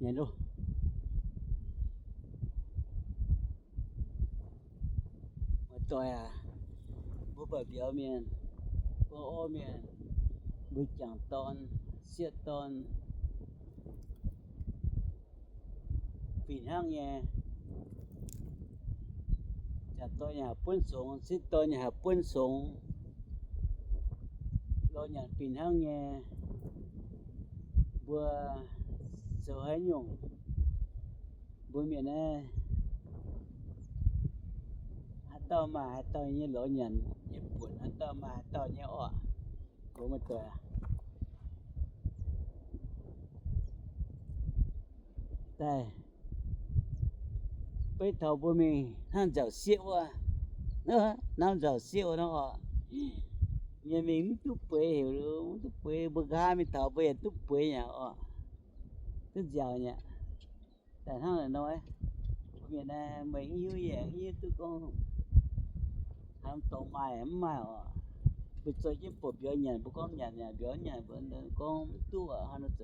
ແມ່ນໂລ ມາຕ່ອຍອະ ບໍ່ບາດບຽວແມ່ນ ບໍ່ອໍແມ່ນ ບໍ່ຈັງຕອນ ສຽດຕອນ ປີນຫ້າງແຍ່ ຈາກຕອນຫາເປີ້ນສົງ ຊິດຕອນຫາເປີ້ນສົງ ລໍຫຍັງປີນຫ້າງແຍ່ ເບື່ອສະຫາຍຫຍຸ້ງ ບໍ່ແມ່ນນະ ຫາເຕົ້າມາ ຫາເຕົ້າເຍ ລໍຫຍັງເຈັບປວດ ຫາເຕົ້າມາ ຫາເຕົ້າເຍອອກ ໂກມາຕົວ ໄດ້ ໄປເຖົາບໍ່ມີ ນ້ຳເຈົ້າສຽວອະ ນ້ຳເຈົ້າສຽວເນາະ ຍາມີມັນຕຸເປີຍເຫວ ມັນຕຸເປີຍ ບໍ່ກະມີເຖົາບໍ່ເຫັນຕຸເປີຍຫຍັງອະ ຕຸຢາວເນຍ ແຕ່ທາງນ້ອຍ ມີແນວເມືອງອີ່ຫຍັງອີ່ຕຸກອງ ທາງຕົງມາ ມາອະ ໄປຊ່ອຍເຈັບປົວບຽວຫຍັງ ບໍ່ກອງຫຍັງ ບຽວຫຍັງ ບໍ່ກອງຕົວ ເຮົານະໂຕ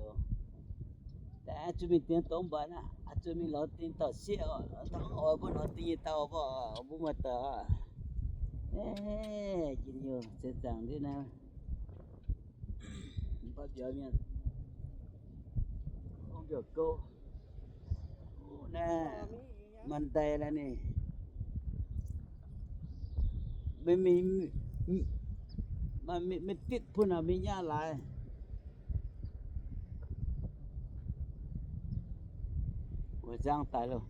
ແຕ່ອາດຈະມີຕຽງຕົງບານນະ ອາດຈະມີເຫຼົ້າຕີນເຕົ້າເສຍ ທາງອອຍບໍ່ເອົາຕີນເຕົ້າບໍ່ ບໍ່ມາຕາ ເອີ ກິນຢູ່ເສຍຈັ່ງນີ້ນະ ປະດຽວນີ້ ໂອເຄ ໂກ ໂອ້ ນະ ມັນໄດ້ແລ້ວນີ້ ມັນມີ ມັນມີ ມັນຕິດພຸ້ນນະ ມີຫຍ້າຫຼາຍ ໂອ້ຍ ຈ້າງຕາຍແລ້ວ.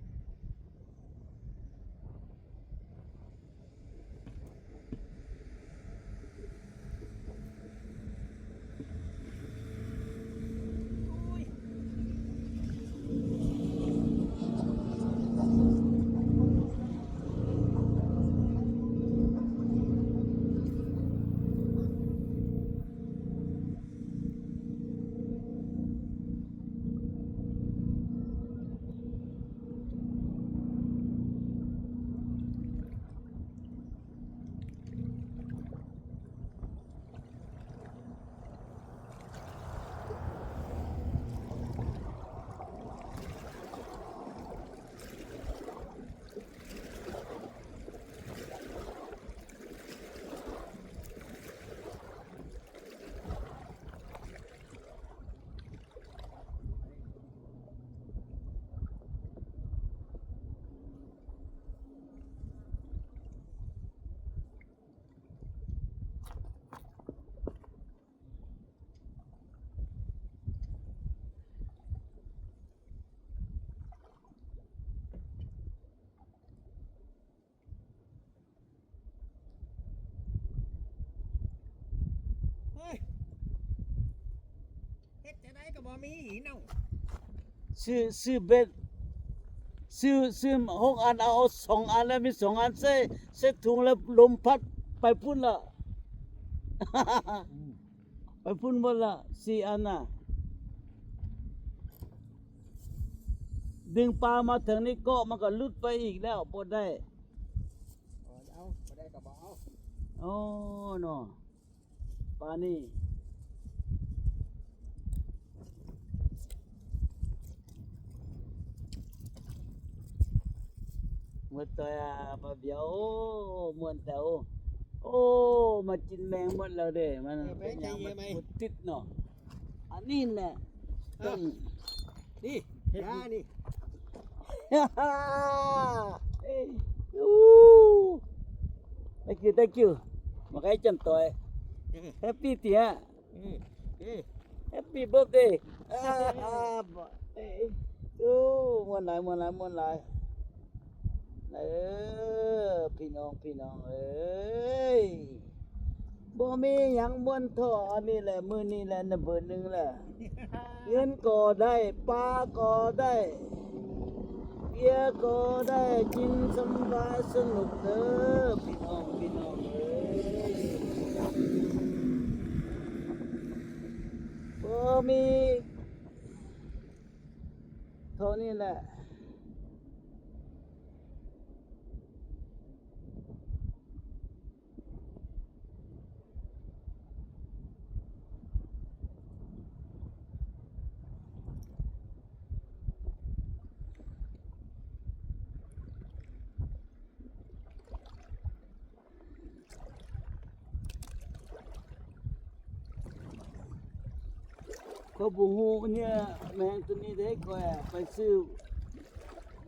ເຮັດຈັ່ງໃດກໍບໍ່ມີເນາະ ຊື້ ຊື້ເບັດ ຊື້ ຊື້ຫົກອັນ ເອົາສອງອັນ ແລ້ວມີສອງອັນໃສ່ ໃສ່ຖົງ ແລ້ວລົມພັດໄປພຸ້ນລະ ໄປພຸ້ນໝົດລະ ສີ່ອັນນະ ດຶງປາມາເຖິງນີ້ເກາະ ມັນກໍຫຼຸດໄປອີກແລ້ວ ບໍ່ໄດ້ ເອົາ ບໍ່ໄດ້ກໍບໍ່ເອົາ ໂອ້ ເນາະ ປານີ້ ໝົດຕົວ ປາບຽວ ໂອ້ ມ່ວນແຕ່ ໂອ້ ໂອ້ ມາກິນແມງໝົດແລ້ວເດ້ ມັນ ເອີ ໄປ ເປັນຫຍັງ ໃຈເຢັນ ມັນ ໄປ ບໍ່ຕິດເນາະ ອັນນີ້ແຫຼະ ເອີ ຕ້ອງ ນີ້ ຢານີ້ Thank you, thank you. ມາໄກຈັນຕອຍ ເອີ Happy ຕິຮະ ເອີ ເອີ Happy birthday. ໂອ້ ມ່ວນຫຼາຍ ມ່ວນຫຼາຍ ມ່ວນຫຼາຍ. ເອີ ພີ່ນ້ອງ ພີ່ນ້ອງເອີຍ ບໍ່ມີຫຍັງມ່ວນທໍ່ ອັນນີ້ແຫຼະ ມື້ນີ້ແຫຼະ ນຳເບີໜຶ່ງແຫຼະ ເງິນກໍໄດ້ ປາກໍໄດ້ ເບຍກໍໄດ້ ກິນສຳບາຍສະໜຸກເດີ ພີ່ນ້ອງ ພີ່ນ້ອງເອີຍ ບໍ່ມີເທົ່ານີ້ແຫຼະ. ເຂົາບໍ່ຮູ້ເນຍ ແມ່ນຕົວນີ້ເດ້ ຂ້ອຍໄປຊື້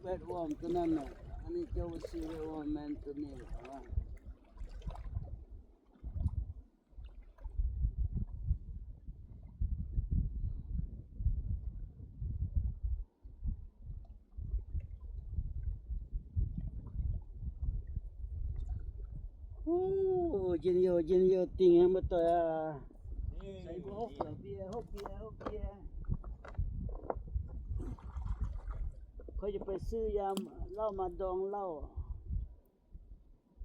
ແວດວອມຕົວນັ້ນນະ ອັນນີ້ເຈົ້າໄປຊື້ແວດວອມແມ່ນຕົວນີ້ລະ. ໂອ້ ເຢັນຢູ່ ເຢັນຢູ່ ຕິງໃຫ້ໝົດຕົວ. ໃສ່ບໍ່ ຫົກເບຍ ຫົກເບຍ ຫົກເບຍ. ຂ້ອຍຈະໄປຊື້ຢາເຫຼົ້າມາດອງເຫຼົ້າ.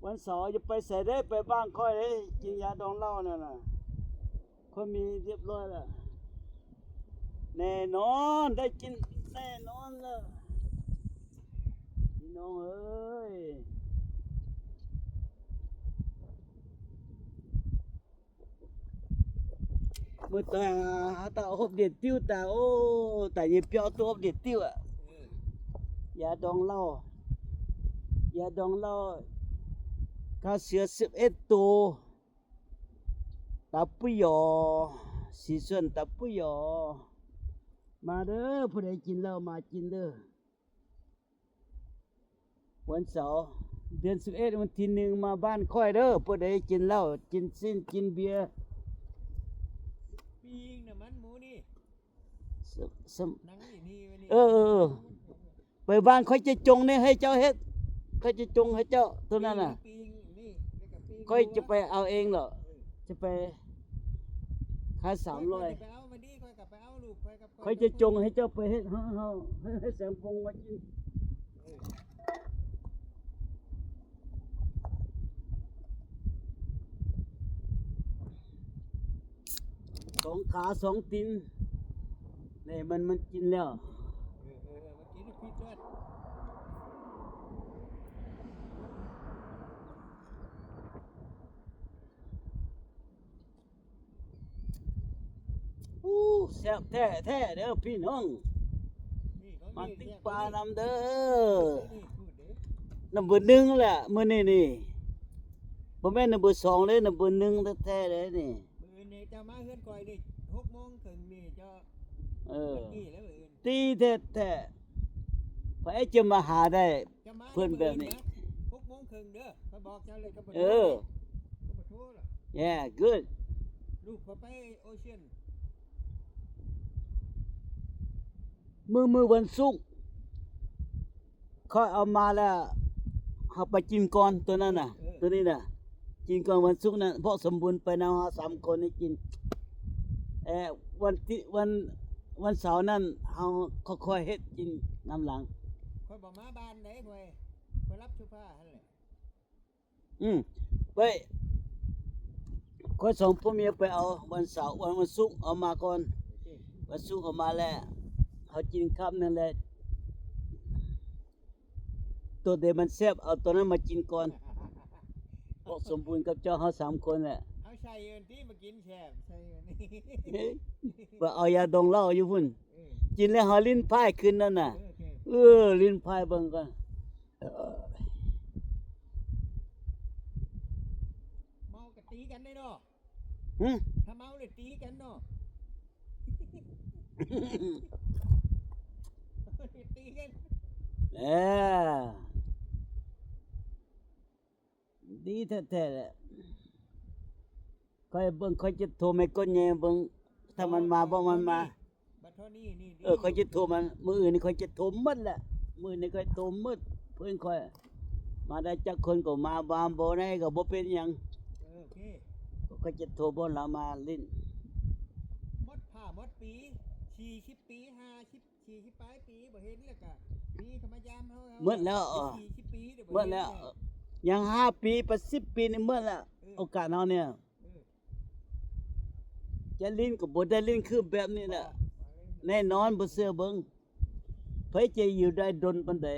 ວັນເສົາຈະໄປໃສເດ້? ໄປບ້ານຂ້ອຍເດ້ ກິນຢາດອງເຫຼົ້ານັ້ນນະ ຂ້ອຍມີຮຽບຮ້ອຍແລ້ວ. ແນ່ນອນ ໄດ້ກິນແນ່ນອນເລີຍ ພີ່ນ້ອງເອີຍ. ມື້ຕາ ຫາຕາອົບເດດຕິວຕາ ໂອ້ ຕາເຢັບເປີວໂຕອົບເດດຕິວອະ. ຢາດອງເຫຼົ້າ ຢາດອງເຫຼົ້າ ຂ້າເສືອສິບເອັດໂຕ ຕາປຸຍໍ ສີສ່ວນຕາປຸຍໍ. ມາເດີ ຜູ້ໃດກິນເຫຼົ້າມາກິນເດີ. ວັນເສົາ ເດືອນສິບເອັດ ວັນທີໜຶ່ງ ມາບ້ານຂ້ອຍເດີ ຜູ້ໃດກິນເຫຼົ້າ ກິນຊີ້ນ ກິນເບຍ. ປີງນະມັນໝູນີ້ ສ- ສ- ໜັງນີ້ນີ້ ເອີ ເອີ ເອີ ໄປບ້ານຂ້ອຍຈະຈົງນີ້ໃຫ້ເຈົ້າເຮັດ ຂ້ອຍຈະຈົງໃຫ້ເຈົ້າໂຕນັ້ນນະ. ປີງນີ້ ແລ້ວກໍປີງ ຂ້ອຍຈະໄປເອົາເອງເນາະ ຈະໄປຂາຍສາມຮ້ອຍ ຂ້ອຍຈະໄປເອົາ ວັນນີ້ຂ້ອຍກໍໄປເອົາ ລູກຂ້ອຍກັບຂ້ອຍ ຂ້ອຍຈະຈົງໃຫ້ເຈົ້າໄປເຮັດ ເຮົາ ເຮົາ ໃຫ້ ໃຫ້ແສງພົງມາກິນ. ສອງຂາສອງຕີນ ນີ້ມັນ ມັນກິນແລ້ວ. ເອີ ເອີ ເອີ ມັນກິນພິດເລີຍ. ໂອ້ ແຊບແທ້ໆເດີພີ່ນ້ອງ ມາຕິກປານຳເດີ. ນຳເບີໜຶ່ງແຫຼະມື້ນີ້ນີ້ ບໍ່ແມ່ນນຳເບີສອງເດ້ ນຳເບີໜຶ່ງແທ້ໆເດ້ນີ້. ມື້ອື່ນນີ້ເຈົ້າມາເຮືອນຂ້ອຍນີ້ ຫົກໂມງເຄິ່ງນີ້ເຈົ້າ ເອີ ມື້ນີ້ແຫຼະມື້ອື່ນ ຕີແທ້ໆ ໃຜຈະມາຫາໄດ້ ເພິ່ນແບບນີ້ ຫົກໂມງເຄິ່ງເດີ ຂ້ອຍບອກເຈົ້າເລີຍ ກັບປະໂທ ເອີ ກັບປະໂທລະ. Yeah, good. ລູກຂ້ອຍໄປໂອເຊນ ມື້ ມື້ວັນສຸກ ຂ້ອຍເອົາມາແລ້ວ ເຮົາໄປກິນກ່ອນ ໂຕນັ້ນນະ ເອີ ໂຕນີ້ນະ ກິນກ່ອນວັນສຸກນັ້ນ ເພາະສົມບູນໄປນຳເຮົາສາມຄົນນີ້ກິນ. ເອີ ວັນທີ ວັນ ວັນເສົານັ້ນ ເຮົາຄ່ອຍໆເຮັດກິນນຳຫຼັງ. ຂ້ອຍບໍ່ມາບ້ານໃດ ຂ້ອຍ ຂ້ອຍລັບໂຊຟາຫັ້ນແຫຼະ. ອືມ ໄປ ຂ້ອຍສອງຜົວເມຍໄປເອົາ ວັນເສົາ ວັນ ວັນສຸກເອົາມາກ່ອນ ວັນສຸກເອົາມາແລ້ວ ເຮົາກິນຄ່ຳນັ້ນແຫຼະ ໂຕໃດມັນແຊບ ເອົາໂຕນັ້ນມາກິນກ່ອນ ເພາະສົມບູນກັບເຈົ້າເຮົາສາມຄົນແຫຼະ ເຮົາໃສ່ເອີນຕິມາກິນແຊບ ໃສ່ເອີນ ໄປເອົາຢາດອງເຫຼົ້າຢູ່ພຸ້ນ ເອີ ກິນແລ້ວເຮົາລີ້ນພາຍຂຶ້ນນັ້ນນະ ເອີ ເອີ ລີ້ນພາຍເບິ່ງກ່ອນ. ເມົາກໍຕີກັນເດ້ເນາະ ຫຶ ຖ້າເມົາແລ້ວຕີກັນເນາະ ຕີກັນ ເອີ ດີແທ້ໆແຫຼະ. ຂ້ອຍເບິ່ງ ຂ້ອຍຈະໂທໃຫ້ກ້ອນໃຫຍ່ເບິ່ງ ຖ້າມັນມາບໍ່ ມັນມາ ບັດເທົ່ານີ້ນີ້ ເອີ ຂ້ອຍຈະໂທມັນ ມື້ອື່ນນີ້ຂ້ອຍຈະໂທໝົດແຫຼະ ມື້ນີ້ຂ້ອຍໂທໝົດ ເພື່ອນຂ້ອຍມາໄດ້ຈັກຄົນກໍມາ ມາບໍ່ໄດ້ກໍບໍ່ເປັນຫຍັງ ເອີ ໂອເຄ ຂ້ອຍຈະໂທບ່ອນລາວມາຫຼິ້ນ ໝົດຜ້າໝົດປີ ສີ່ສິບປີ ຫ້າສິບ ສີ່ສິບປາຍປີບໍ່ເຫັນ ແລ້ວກະມີເຂົາມາຢາມເຮົາ ເຮົາ ໝົດແລ້ວ ເອີ ສີ່ສິບປີ ໝົດແລ້ວ ຍັງຫ້າປີໄປສິບປີນີ້ໝົດແລ້ວ ເອີ ໂອກາດເຮົານີ້ ເອີ ຈະຫຼິ້ນກໍບໍ່ໄດ້ຫຼິ້ນຄືແບບນີ້ແຫຼະ ແນ່ນອນ ບໍ່ເຊື່ອເບິ່ງ ໃຜຈະຢູ່ໄດ້ດົນປານໃດ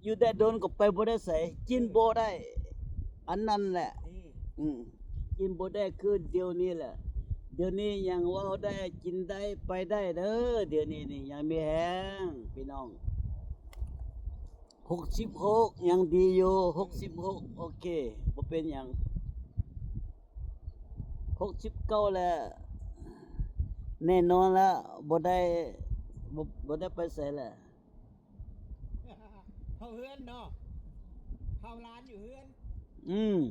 ຢູ່ໄດ້ດົນກໍໄປບໍ່ໄດ້ໃສ ກິນບໍ່ໄດ້ ອັນນັ້ນແຫຼະ ອືມ ກິນບໍ່ໄດ້ຄືດຽວນີ້ແຫຼະ ດຽວນີ້ຍັງເວົ້າໄດ້ ກິນໄດ້ ໄປໄດ້ເດີ ດຽວນີ້ນີ້ຍັງມີແຮງ ພີ່ນ້ອງ. ຫົກສິບຫົກ ຍັງດີຢູ່ ຫົກສິບຫົກ ໂອເຄ ບໍ່ເປັນຫຍັງ ຫົກສິບເກົ້າແລ້ວ ແນ່ນອນລະ ບໍ່ໄດ້ ບໍ່ ບໍ່ໄດ້ໄປໃສລະ. ເຂົ້າເຮືອນເນາະ ເຂົ້າລານຢູ່ເຮືອນ. ອືມ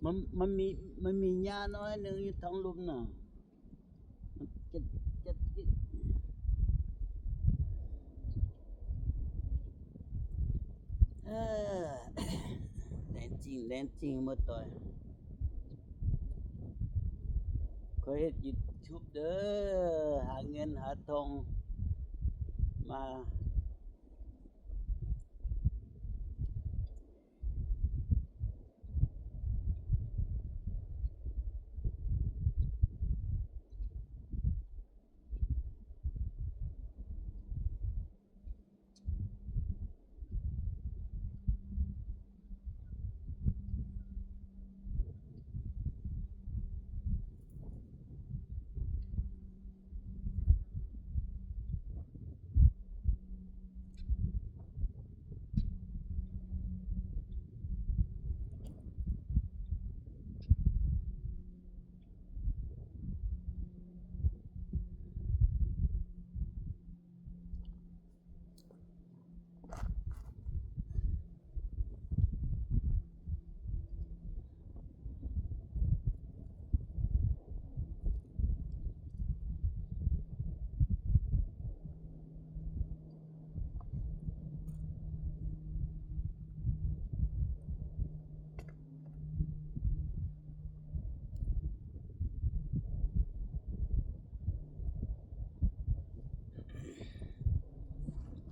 ມັນ ມັນມີ ມັນມີຫຍ້ານ້ອຍໜຶ່ງຢູ່ທາງລຸ່ມນະ. ເຈັດ ເຈັດ ເຈັດ ເອີ ແລ່ນຈິງ ແລ່ນຈິງ ບໍ່ຕ່ອຍ. ຂ້ອຍເຮັດຢູທູບເດີ ຫາເງິນຫາທອງມາ.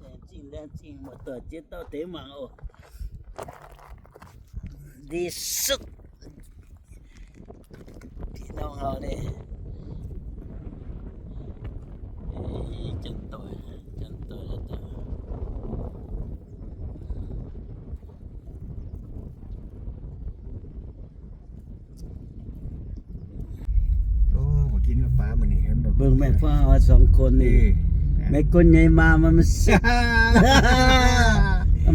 ແທ້ຈິງ ແທ້ຈິງ ມາຕໍ່ຈິດຕໍ່ເຕມັງ ໂອ້ ດີສຸດ ພີ່ນ້ອງເຮົານີ້ ເອີ ຈັນໂຕຍ ຈັນໂຕຍແລ້ວ ໂອ້ ມາກິນກັບປາມື້ນີ້ ເຫັນບໍ່? ເບິ່ງແມ່ຟ້າເຮົາສອງຄົນນີ້ ເອີ ແມ່ກົນໃຫຍ່ມາ ມັນ ມັນ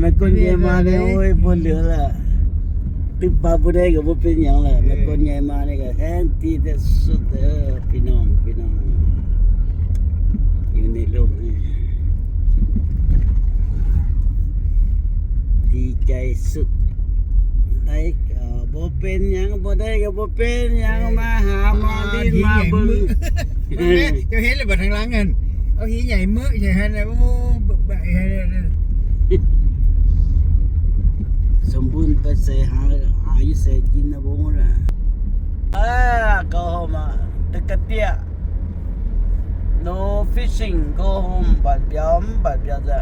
ແມ່ກົນໃຫຍ່ມານີ້ ໂອ້ຍ ບໍ່ເຫຼືອລະ ຕຶບປາບໍ່ໄດ້ກໍບໍ່ເປັນຫຍັງລະ ເອີ ແມ່ກົນໃຫຍ່ມານີ້ກໍແຮງດີທີ່ສຸດເດີ ພີ່ນ້ອງ ພີ່ນ້ອງ ຢູ່ໃນລົມນີ້ ດີໃຈສຸດ ໄດ້ກໍບໍ່ເປັນຫຍັງ ບໍ່ໄດ້ກໍບໍ່ເປັນຫຍັງ ເອີ ມາຫາມາຫຼິ້ນມາເບິ່ງ ເຈົ້າເຫັນແລ້ວບໍ່ທາງຫຼັງຫັ້ນ ເອົາຫີນໃຫຍ່ເມີະໃສ່ຫັ້ນ ໂອ້ ບະ ບະ ສົມບູນໄປໃສ ຫາ ຫາຢູ່ໃສກິນນະບໍ່ຮູ້ນະ ເອີ ກໍເຮົາມາແຕ່ກະເຕຍ No fishing, go home, ບາດບຽມ ບາດບຽມຈະ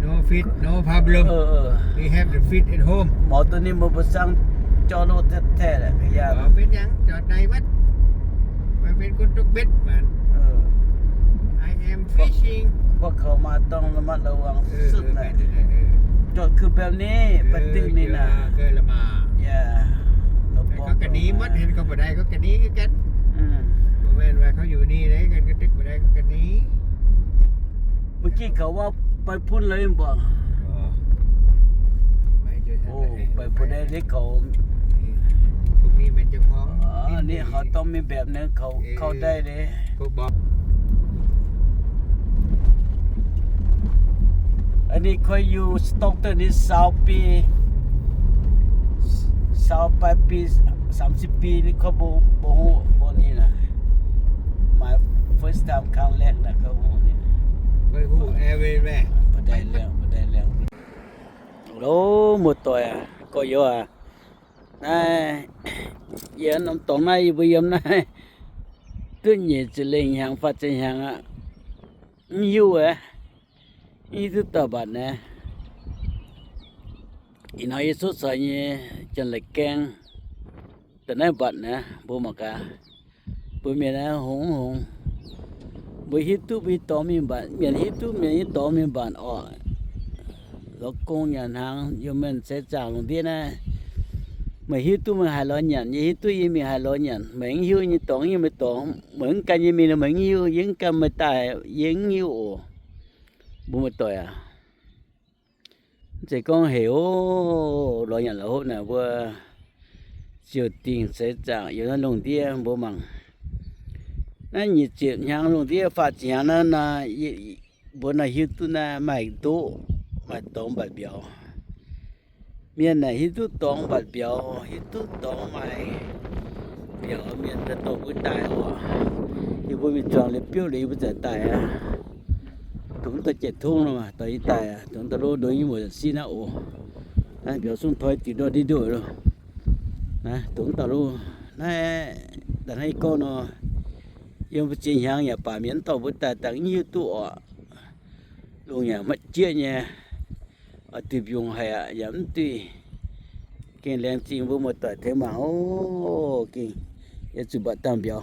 No fish, no problem. ເອີ ເອີ We have the fish at home. ໝໍໂຕນີ້ບໍ່ ບໍ່ສັ່ງຈອດລົດແທ້ໆແຫຼະ ກະຢ້ານ ບໍ່ເປັນຫຍັງ ຈອດໄດ້ໝົດ ຂ້ອຍເປັນຄົນຕົກເບັດມັນ ເອີ I am fishing. ພວກເຂົາມາຕ້ອງລະມັດລະວັງ ເອີ ສຸດ ເອີ ແຫຼະ ແມ່ນແທ້ ເອີ ຈອດຄືແບບນີ້ ເອີ ປະຕິນີ້ນະ ເກີນລະມາ Yeah. ເຂົາກະໜີໝົດ ເຫັນເຂົາບໍ່ໄດ້ ເຂົາກະໜີຄືກັນ ອືມ ບໍ່ແມ່ນວ່າເຂົາຢູ່ນີ້ເດ້ ເຂົາກະຕຶກບໍ່ໄດ້ ເຂົາກະໜີ ເມື່ອກີ້ເຂົາວ່າໄປພຸ້ນເລີຍແມ່ນບໍ່? ບໍ່ ໄປຢູ່ ໂອ້ ໄປບໍ່ໄດ້ເດ້ ເຂົາ ນີ້ ພວກນີ້ແມ່ນເຈົ້າຂອງ ອໍ ນີ້ເຂົາຕ້ອງມີແບບໜຶ່ງ ເຂົາ ເອີ ເຂົ້າໄດ້ເດ້ ພວກບອກ ອັນນີ້ຂ້ອຍຢູ່ສະຕອກຕັນນີ້ຊາວປີ ຊາວປາຍປີ ສາມສິບປີນີ້ ຂ້ອຍບໍ່ ບໍ່ຮູ້ບ່ອນນີ້ນະ My first time ຄັ້ງແລກນະ ຂ້ອຍຮູ້ນີ້ ຂ້ອຍຮູ້ everywhere ບໍ່ໄດ້ເລື່ອງ ບໍ່ໄດ້ເລື່ອງ ໂອ້ ໝົດຕົວ ກໍຢູ່ວ່າ ນາຍ ເຢັນນ້ຳຕົງນາຍ ບໍ່ຢ້ຽມນາຍ ຕຶ້ນເຢັນຈະເລັງຫຍັງ ຟັດຈະຫຍັງອະ ຫິວເອີຍ ອີຕຸຕະບັດນະ ອີນ້ອຍອີສຸດຊອຍເຍ ຈັນລະແກງ ຕະໄນບັດນະ ບໍ່ມາກາ ບໍ່ແມ່ນນະ ຫົງ ຫົງ ບໍ່ຮີຕຸຮີຕອມີບານ ແມ່ນຮີຕຸແມ່ນຮີຕອມີບານອອກ ລະກົງຍານຫາງ ຢູ່ແມ່ນເສຈາງລົງເດນະ Mày hiu tu mày hài lo nhẳn, yê hiu tu yê mì hài lo nhẳn, mày hiu yê tóng yê mày tóng, mày cắn yê mì là mày hiu, yê cắn mày tài, yê hiu ổ. Bố mày tỏi à. Mày con hề ổ, lo nhẳn là hốt nè, bố chiều tình sẽ chạm, yê nó lông đĩa, bố mắng. Nó nhiệt chiều nhang lông đĩa, phát triển nó, nó, bố nó hiu tu nè, mày tu, mày tóng bật biểu. Mienh nà hiu tu tóng bật biểu, hiu tu tóng mày. Biểu mienh ta tổ bố tài ổ. Hiu bố mì chuang lê piu lê bố tài tài à. Túng ta chết thung lô mà, ta y tài à. Túng ta lô đối với một xin á ổ. Nà, biểu sung thói tỉ đo đi đuổi lô. Nà, túng ta lô. Nà, ta hay con nó. Yông bố chế nhang yà pà mienh tổ bố tài tăng hiu tu ổ. Lông yà mất chia nhé. Ơ, tùy biông hài à, yam tùy. Kinh leng ching bố mô tỏi thế mà, ô, kinh. Yê chư bă tăng biao.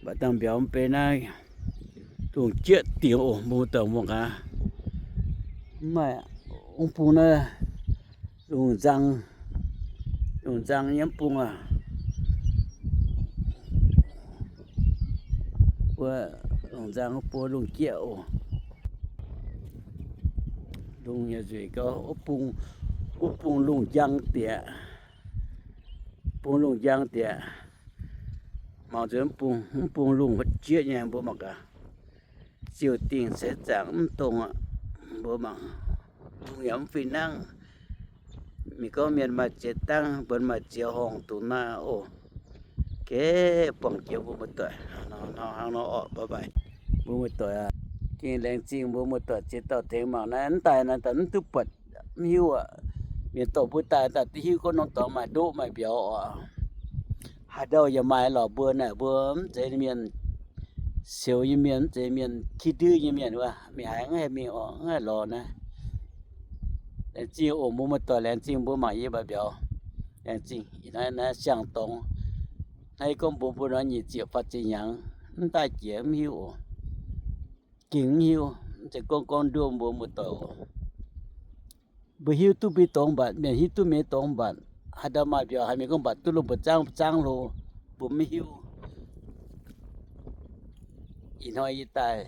Bă tăng biao mê pê nai. Lùng chiết tiếng ổ, bố mô tỏi mông cá. Mẹ, ông pù nè. Lùng răng. Lùng răng yam pù à. Bố, lùng răng bố lùng chiết ổ. Lùng nhà duy có ốc pung, ốc pung lùng giang tiệ. Pung lùng giang tiệ. Màu dưới pung, pung lùng phát chiết nha, bố mặc à. Chiều tình sẽ chẳng tông ạ. Bố mặc. Lùng yắm phi năng. Mì có miền mà chế tăng, bớn mà chế hồng tù na ổ. Kê, pòng chiều bố mô tỏi. Nó, nó, hăng nó ổ, bye bye. Bố mô tỏi à. Kinh leng ching bố mô tỏi chế tỏ thế mà. Nó ăn tài nó tỏ nó tu bật. Mì hiu à. Mì tổ bố tài tỏ tí hiu có nông tỏ mải đỗ mải béo à. Hà đâu giờ mải lỏ bùa nè, bùa chế miền xíu như miền, chế miền khi đưa như miền wa. Mì hái ngay mì ổ, ngay lỏ nè. Leng ching ổ bố mô tỏi leng ching bố mải yê bà béo. Leng ching, ý nói nó siang tông. Hay con bố bố nói nhị triệu phát chế nhang. Nó tai chế mì hiu ổ. Kinh hiu, chế con con đua bố mô tỏi ổ. Bơ hiu tu bi tông bật, miền hiu tu mê tông bật. Hà đa mải béo, hà mê con bật tu lô bật chang, chang lô, bố mê hiu. Ý nói ý tài.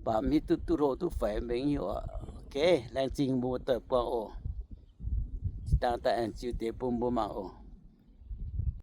Bà mê tu tu lô tu phải mê hiu à. Ok, leng ching bố mô tỏi quang ổ. Tăng ta ăn chiu tế bố mô măng ổ.